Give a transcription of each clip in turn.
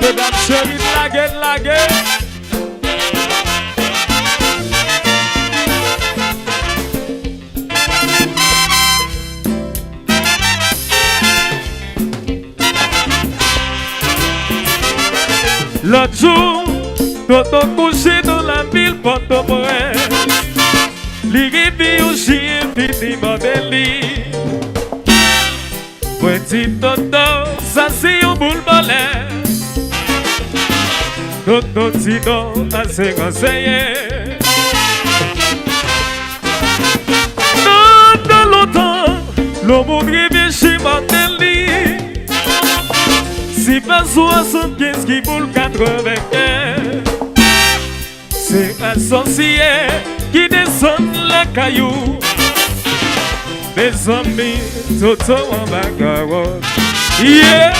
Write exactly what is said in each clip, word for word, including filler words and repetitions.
Medam cheri, n lage, n lage. Lòt jou, Toto kouche nan lavil Pòtoprens. Li rive yon jou, Jimmy mande li. Mwen di Toto, sa se yon boul malè. Toto di non, ase ransenye. Nan tan lontan, lè moun rive chez Martelly, se pa swasannkenz ki pou l katrevenkenz. Se asosye ki desann lakay ou. Mezanmi, Toto anba kawòt. Yeah!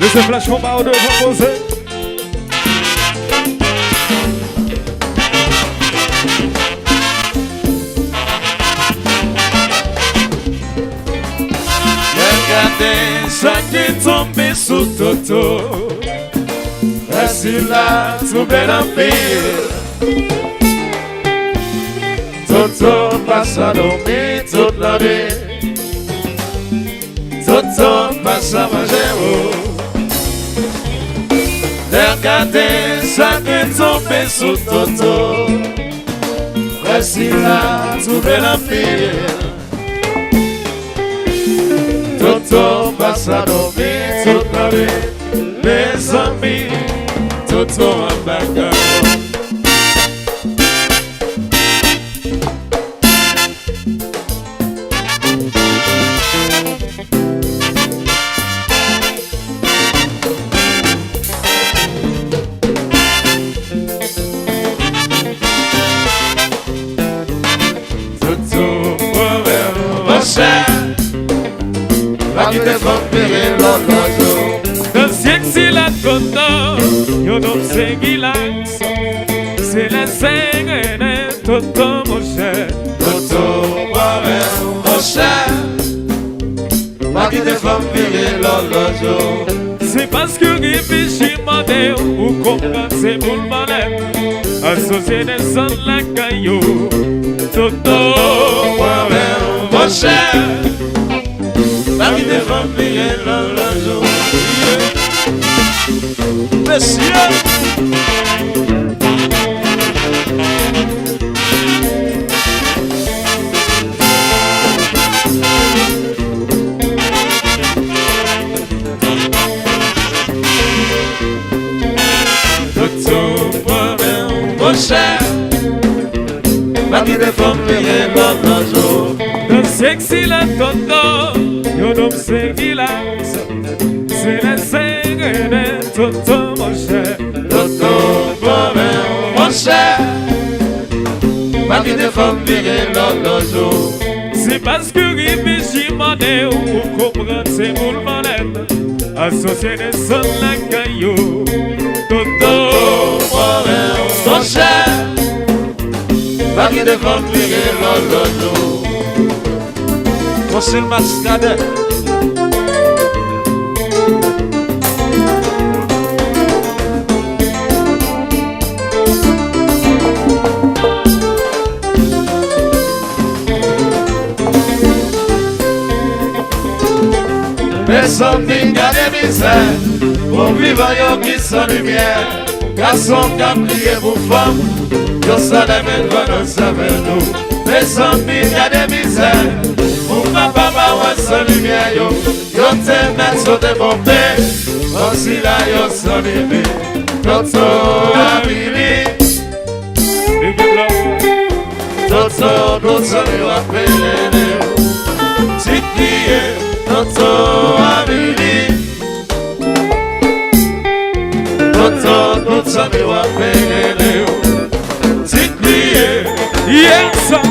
Mesye Flash Konpa, ou devan poze. Lè gade sa ki tonbe sou Toto, frè sila tou bèl anpil. Toto pa sa dòmi tout lannwit. Toto pa sa manje, o. Lè gade sa ki tonbe sou Toto, frè sila tou bèl anpil. Toto pa sa dòmi tout lannwit. Mezanmi, Toto anba kawòt. Toto pwoblèm, monchè. Pa kite fanm vire lòlòj ou. Nan syèk sila Toto, yon nonm sengilaks. Se lè sengilaks Toto, monchè. Toto pwoblèm, monchè. Pa kite fanm vire lòlòj ou. Se paske w gen peche mande w, ou konprann se boul malèt. Asosye desann lakay yo. Toto pwoblèm, monchè. Pa kite fanm vire lòlòj ou. Mesye! Toto pwoblèm, monchè. Pa kite fanm vire lòlòj ou. Nan syèk sila Toto, yon nonm sengilaks. Se lè sengilaks Toto, monchè. Toto pwoblèm, monchè. Pa kite fanm vire lòlòj ou. Se paske w gen peche mande w, ou konprann se boul malèt. Asosye desann lakay yo. Toto pwoblèm, monchè. Pa kite fanm vire lòlòj ou. Konsil Maskadè. Mezanmi, gade mizè, bon vivan yo ki san limyè. Gason k ap kriye pou fanm, yo sanlè met van nan sèvèl nou. Mezanmi, gade mizè, pou papa mawa san limyè yo. Yo te mèt sote ponpe, pansi la yo san limyè. Toto Avili. Toto, tout zanmi w ap rele w. Ti kriye, Toto Avili. Toto, tout zanmi w ap rele w. Ti kriye. Yes, sir.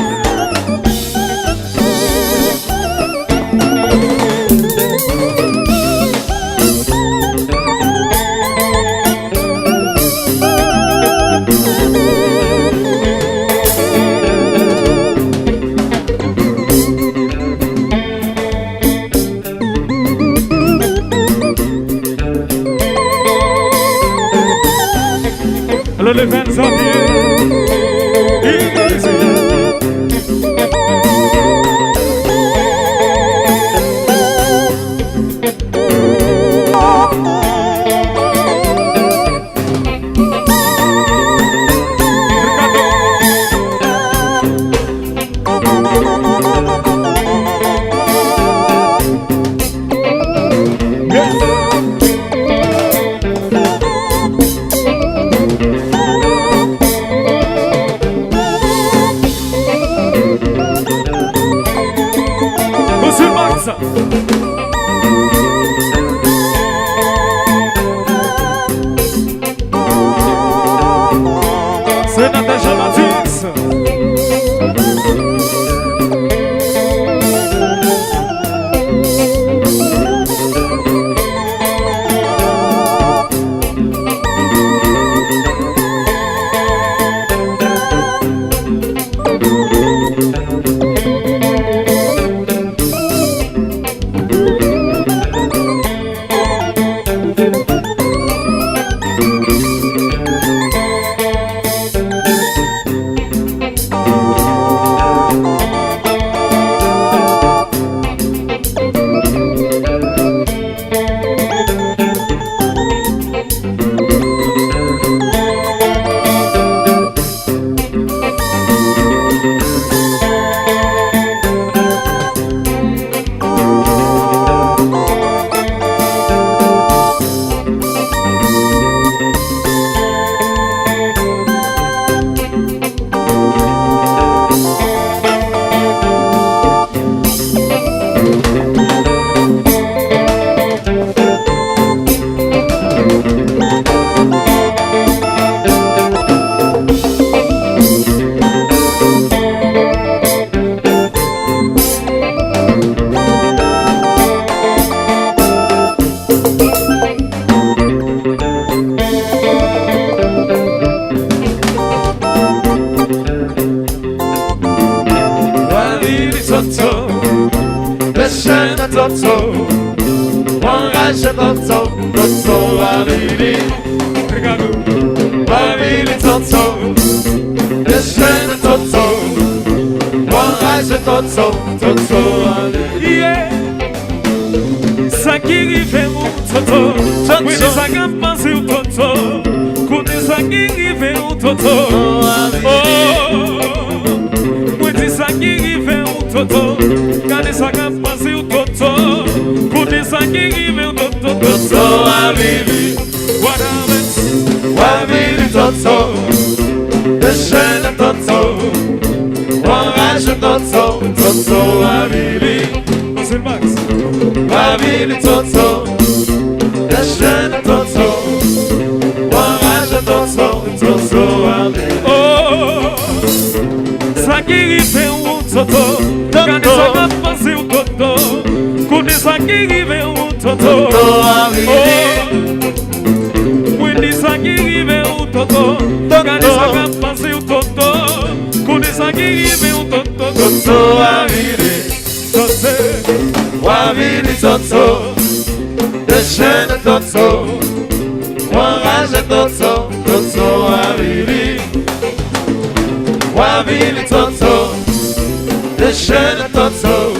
Silmax. Se Natacha Matix. Wavili Toto, dechène Toto, anraje Toto, Toto Wavili. Wavili Toto, dechène Toto, anraje Toto, Toto Wavili. Yeah. Sa ki rive w, Toto? Toto. Mwen di sa k ap pase w, Toto. Koute sa ki rive w, Toto. Oh, mwen di sa ki rive w, Toto. Gade sa k ap pase w, Toto. Koute sa ki rive w, Toto. Toto Wavili. Wavili Toto, dechène Toto, anraje Toto, Toto Wavili. Silmax. Wavili Toto, dechène Toto, anraje Toto, Toto Wavili. Oh, sa ki rive w, Toto. Gade sa k ap pase w, Toto. Koute sa ki rive w, Toto. Toto Wavili. Oh. Mwen di sa ki rive w, Toto. Toto. Gade sa k ap pase w, Toto. Koute sa ki rive w, Toto. Toto Wavili. Toto. Wavili Toto. Dechène Toto. Anraje Toto. Toto Wavili. Wavili Toto. Dechène Toto.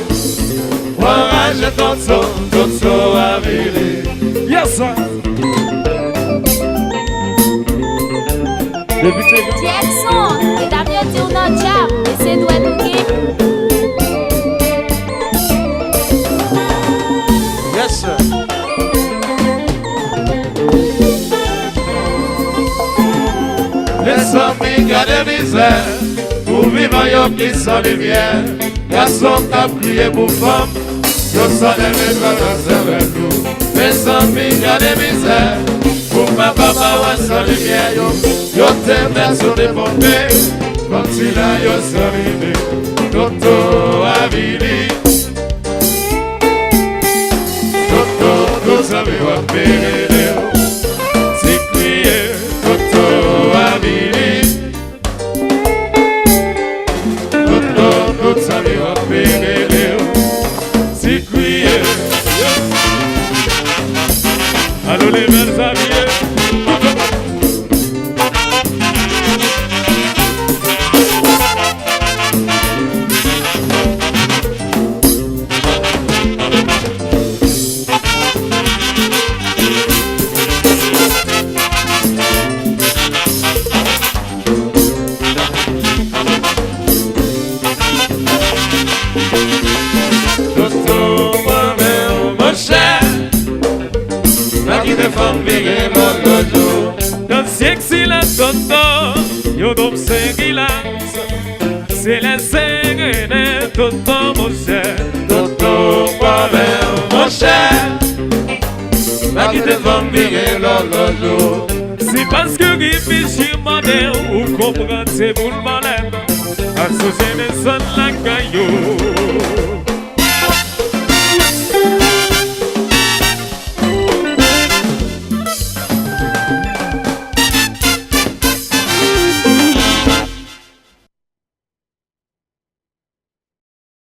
Anraje Toto, Toto Wavili. Yes, sir. Depite Jean. Jackson, medam yo di w nan djab, men se dwèt ou gen. Yes, sir. Mezanmi, gade mizè, pou vivan yo ki san limyè. Gason k ap kriye pou fanm, yo san leve travèse avèk nou. Mezanmi, gade mizè, pou papa w san limyè yo. Yo te fè sou te ponpe, fanm sila yo san limyè. Toto Wavili. Toto, tout zanmi w ap rele w. Ti kriye, Toto Wavili. Toto, tout zanmi w ap rele w. Ti kriye. Alo, leve l, zanmi. Zanmi gen lòlòj ou. Se paske reflechi mande ou konprann se moun valè. Asosye desann lakay yo.